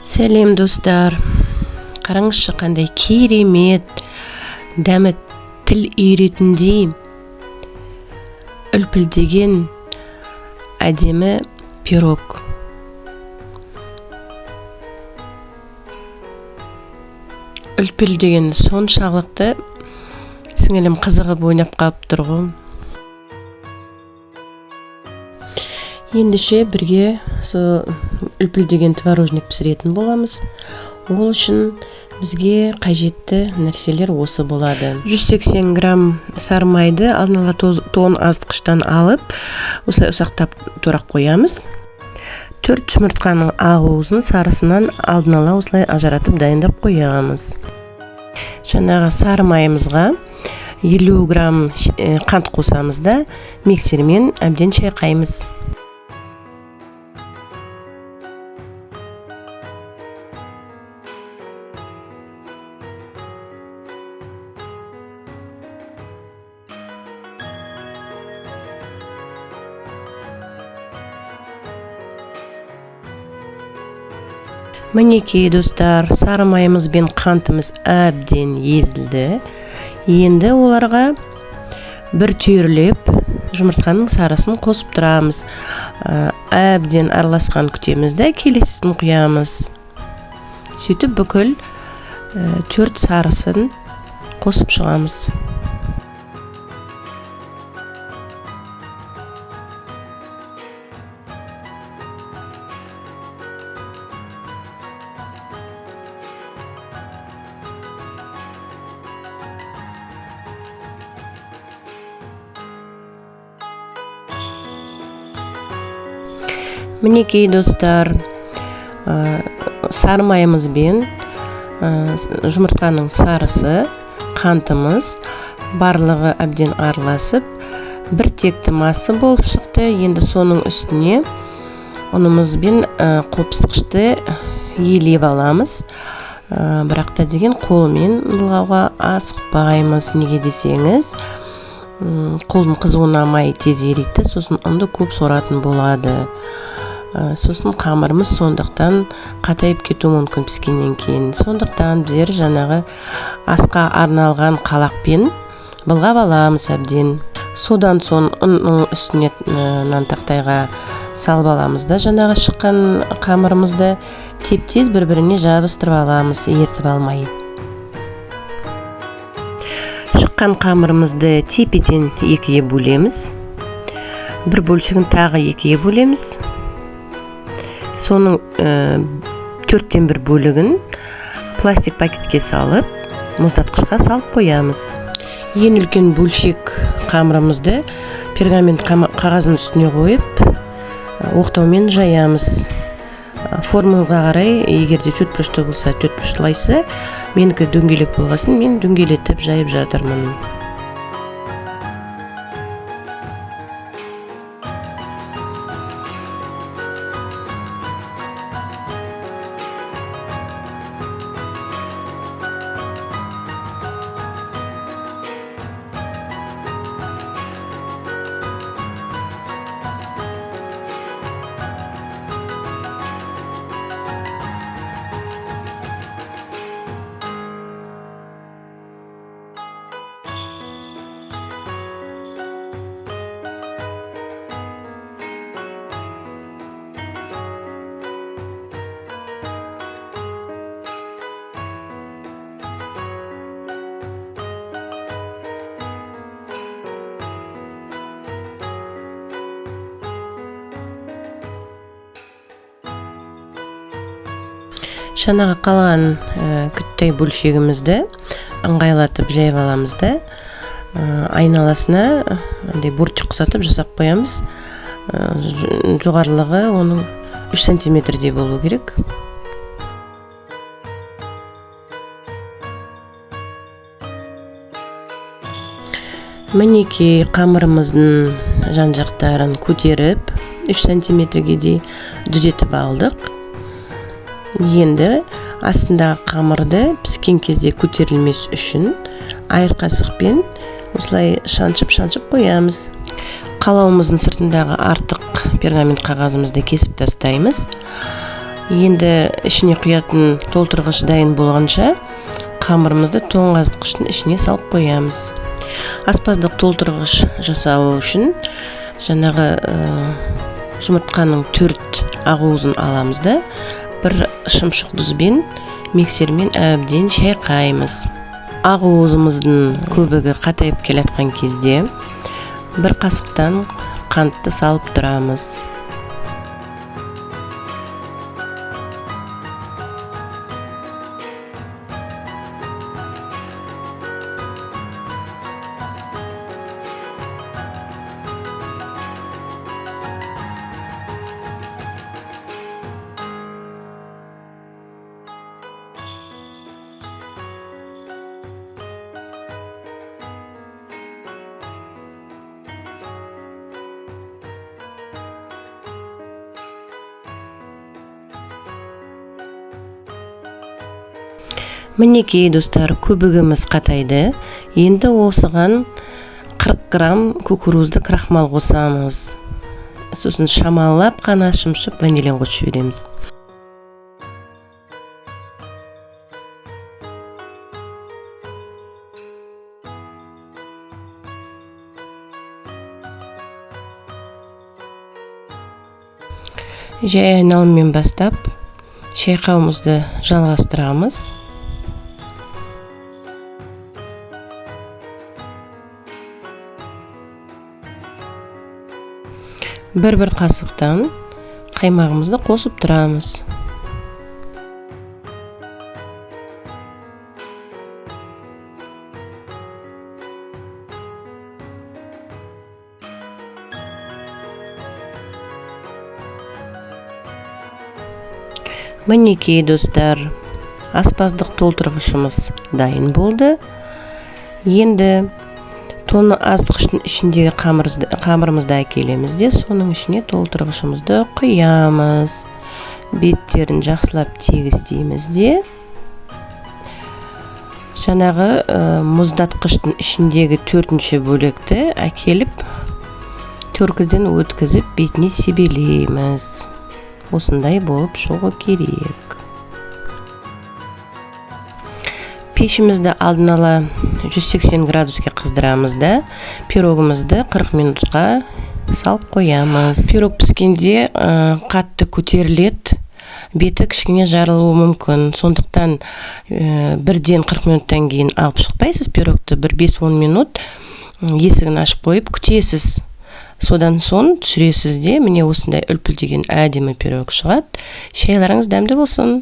Сәлем, достар! Қараңызшы, қандай керемет, дәмі тіл үйіретіндей үлпілдеген әдемі пирог. Үлпілдеген соншалықты, сіңілім қызығып ойнап қалып тұр ғой. Ендеше бірге сол үлпілдеген творожник пісіретін боламыз. Ол үшін бізге қажетті нәрселер осы болады. 180 грамм сары майды алдын ала тоңазытқыштан алып, осылай ұсақтап турап қоямыз. 4 жұмыртқаның ақ уызын сарысынан алдын ала осылай ажыратып дайындап қоямыз. Жаңағы сары майымызға 50 грамм қант қосамыз да, миксермен әбден шайқаймыз. Мінекей, достар, сары майымыз бен қантымыз әбден езілді. Енді оларға бір түйірлеп жұмыртқаның сарысын қосып тұрамыз. Әбден араласқан күтеміз де, келесісін құямыз. Сөйтіп бүкіл 4 сарысын қосып шығамыз. Мінекей, достар, сары майымыз бен жұмыртқаның сарысы, қантымыз барлығы әбден араласып, бір текті масса болып шықты. Енді соның үстіне ұнымыз бен қопсықшты елеп аламыз. Бірақ та деген қолмен былғауға асықпаймыз. Неге десеңіз, қолдың қызуына май тез ериді, сосын ұнды көп соратын болады. Сосын қамырымыз сондықтан қатайып кетуі мүмкін піскеннен кейін. Сондықтан біздер жаңағы асқа арналған қалақпен былғап аламыз әбден. Содан соң ұнның үстіне нан тақтайға салып аламыз да, жаңағы шыққан қамырымызды теп-тез бір-біріне жабыстырып аламыз, ертіп алмай. Шыққан қамырымызды тепе-тең екіге бөлеміз. Бір бөлшегін тағы екіге бөлеміз. Соның төрттен бір бөлігін пластик пакетке салып, мұздатқышқа салып қоямыз. Ең үлкен бөлшек қамырымызды пергамент қағаздың үстіне қойып, оқтаумен жаямыз. Формаға қарай, егер де төрт бұрышты болса, төрт бұрыштылайсыз. Менікі дөңгелек болғасын, мен дөңгелетіп жайып жатырмын. Шанаға қалған күттай бөлшегімізді ыңғайлатып жайып аламыз да, айналасына андай бортик құсатып жасап қоямыз. Жоғарылығы оның 3 сантиметрдей болу керек. Мінекей, қамырымыздың жан-жақтарын көтеріп 3 сантиметрге дейін түзетіп алдық. Енді астындағы қамырды піскен кезде көтерілмес үшін айыр қасықпен осылай шаншып-шаншып қоямыз. Қалауымыздың сыртындағы артық пергамент қағазымызды кесіп тастаймыз. Енді ішіне құятын толтырғыш дайын болғанша қамырымызды тоңазытқыштың ішіне салып қоямыз. Аспаздық толтырғыш жасау үшін жаңағы жұмыртқаның 4 ақуызын аламыз да, бір шымшық тұзбен миксермен әбден шайқаймыз. Ақуызымыздың көбігі қатайып келе жатқан кезде бір қасықтан қантты салып тұрамыз. Мінекей, достар, көбігіміз қатайды. Енді осыған 40 грамм кукурузды крахмал қосамыз. Сосын шамалап қана шымшып ванилин қосып жібереміз. Жай айналыммен бастап шайқауымызды жалғастырамыз. Бір-бір қасықтан қаймағымызды қосып тұрамыз. Мінекей, достар, аспаздық толтырғышымыз дайын болды. Енді тоңазытқыштың ішіндегі қамырымызды әкелеміз де, соның ішіне толтырғышымызды құямыз. Беттерін жақсылап тегістейміз де, жаңағы мұздатқыштың ішіндегі 4-ші бөлекті әкеліп төркіден өткізіп бетіне себелейміз. Осындай болып шығу керек. Пешімізді алдын ала 180 градуске қыздырамыз да, пирогымызды 40 минутқа салып қоямыз. Пирог піскенде қатты көтеріледі, беті кішкене жарылуы мүмкін. Сондықтан бірден 40 минуттан кейін алып шықпайсыз пирогты, бір 5-10 минут есігін ашып қойып күтесіз. Содан соң түсіресіз де, міне осындай үлпілдеген әдемі пирог шығады. Шайларыңыз дәмді болсын.